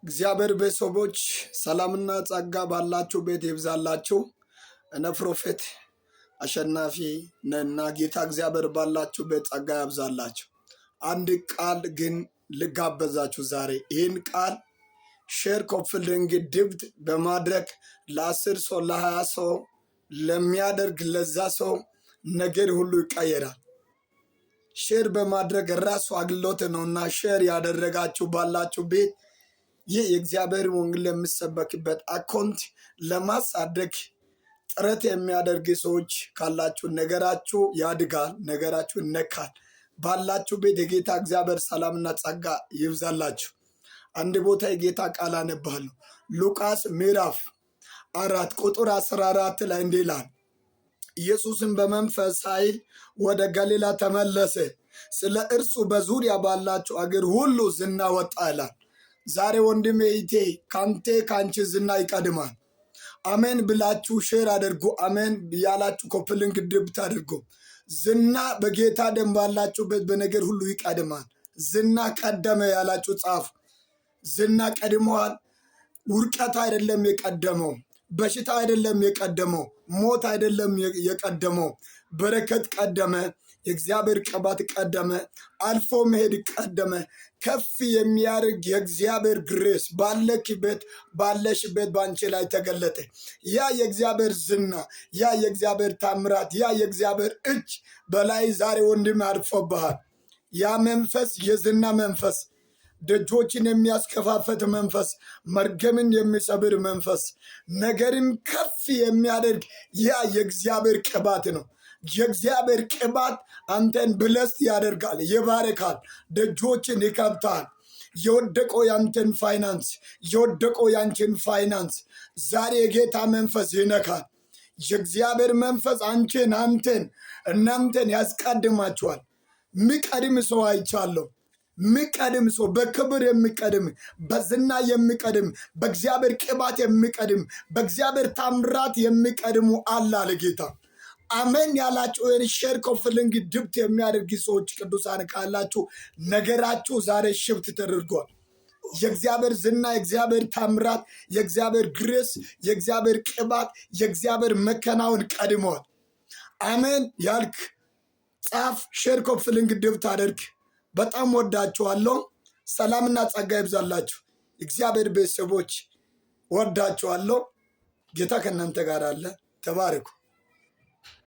እግዚአብሔር ቤተሰቦች ሰላምና ጸጋ ባላችሁ ቤት ይብዛላችሁ። እነ Prophet አሸናፊ ነና ጌታ እግዚአብሔር ባላችሁ ቤት ጸጋ ያብዛላችሁ። አንድ ቃል ግን ልጋበዛችሁ ዛሬ። ይህን ቃል share፣ copy link፣ duet በማድረግ ለ10 ሰው፣ ለ20 ሰው ለሚያደርግ ለዛ ሰው ነገር ሁሉ ይቀየራል። Share በማድረግ ራሱ አገልግሎት ነውና share ያደረጋችሁ ባላችሁ ቤት ይህ የእግዚአብሔር ወንጌል የሚሰበክበት account ለማሳደግ ጥረት የሚያደርግ ሰዎች ካላችሁ ነገራችሁ ያድጋል፣ ነገራችሁ ይነካል። ባላችሁ ቤት የጌታ እግዚአብሔር ሰላምና ጸጋ ይብዛላችሁ። አንድ ቦታ የጌታ ቃል አነባለሁ። ሉቃስ ምዕራፍ 4 ቁጥር 14 ላይ እንዲህ ይላል፣ ኢየሱስም በመንፈስ ኃይል ወደ ገሊላ ተመለሰ፣ ስለ እርሱ በዙሪያ ባላቸው አገር ሁሉ ዝና ወጣ ይላል። ዛሬ ወንድሜ እህቴ፣ ካንተ ካንቺ ዝና ይቀድማል። አሜን ብላችሁ share አድርጉ። አሜን ያላችሁ copy link duet አድርጉ። ዝና በጌታ ደም ባላችሁበት በነገር ሁሉ ይቀድማል። ዝና ቀደመ ያላችሁ ጻፉ። ዝና ቀድመዋል። ውድቀት አይደለም የቀደመው፣ በሽታ አይደለም የቀደመው፣ ሞት አይደለም የቀደመው። በረከት ቀደመ። የእግዚአብሔር ቅባት ቀደመ። አልፎ መሄድ ቀደመ። ከፍ የሚያደርግ የእግዚአብሔር grace ባለክበት ባለሽበት በአንቺ ላይ ተገለጠ። ያ የእግዚአብሔር ዝና፣ ያ የእግዚአብሔር ታምራት፣ ያ የእግዚአብሔር እጅ በላይ ዛሬ ወንድም አርፎብሃል። ያ መንፈስ የዝና መንፈስ፣ ደጆችን የሚያስከፋፈት መንፈስ፣ መርገምን የሚሰብር መንፈስ፣ ነገርን ከፍ የሚያደርግ ያ የእግዚአብሔር ቅባት ነው። የእግዚአብሔር ቅባት አንተን bless ያደርጋል፣ ይባርካል፣ ደጆችን ይከፍታል። የወደቀው ያንተን ፋይናንስ፣ የወደቀው ያንቺን ፋይናንስ ዛሬ የጌታ መንፈስ ይነካል። የእግዚአብሔር መንፈስ አንቺን፣ አንተን፣ እናንተን ያስቀድማችኋል። የሚቀድም ሰው አይቻለሁ። የሚቀድም ሰው፣ በክብር የሚቀድም፣ በዝና የሚቀድም፣ በእግዚአብሔር ቅባት የሚቀድም፣ በእግዚአብሔር ታምራት የሚቀድሙ አለ አለ ጌታ። አሜን ያላችሁ ይህን share፣ copy link፣ duet የሚያደርግ ሰዎች ቅዱሳን ካላችሁ ነገራችሁ ዛሬ shift ተደርጓል። የእግዚአብሔር ዝና፣ የእግዚአብሔር ታምራት፣ የእግዚአብሔር grace፣ የእግዚአብሔር ቅባት፣ የእግዚአብሔር መከናወን ቀድመዋል። አሜን ያልክ ጻፍ፣ share፣ copy link፣ duet አድርግ። በጣም ወዳችኋለሁ። ሰላምና ጸጋ ይብዛላችሁ። እግዚአብሔር ቤተሰቦች ወዳችኋለሁ። ጌታ ከእናንተ ጋር አለ። ተባረኩ።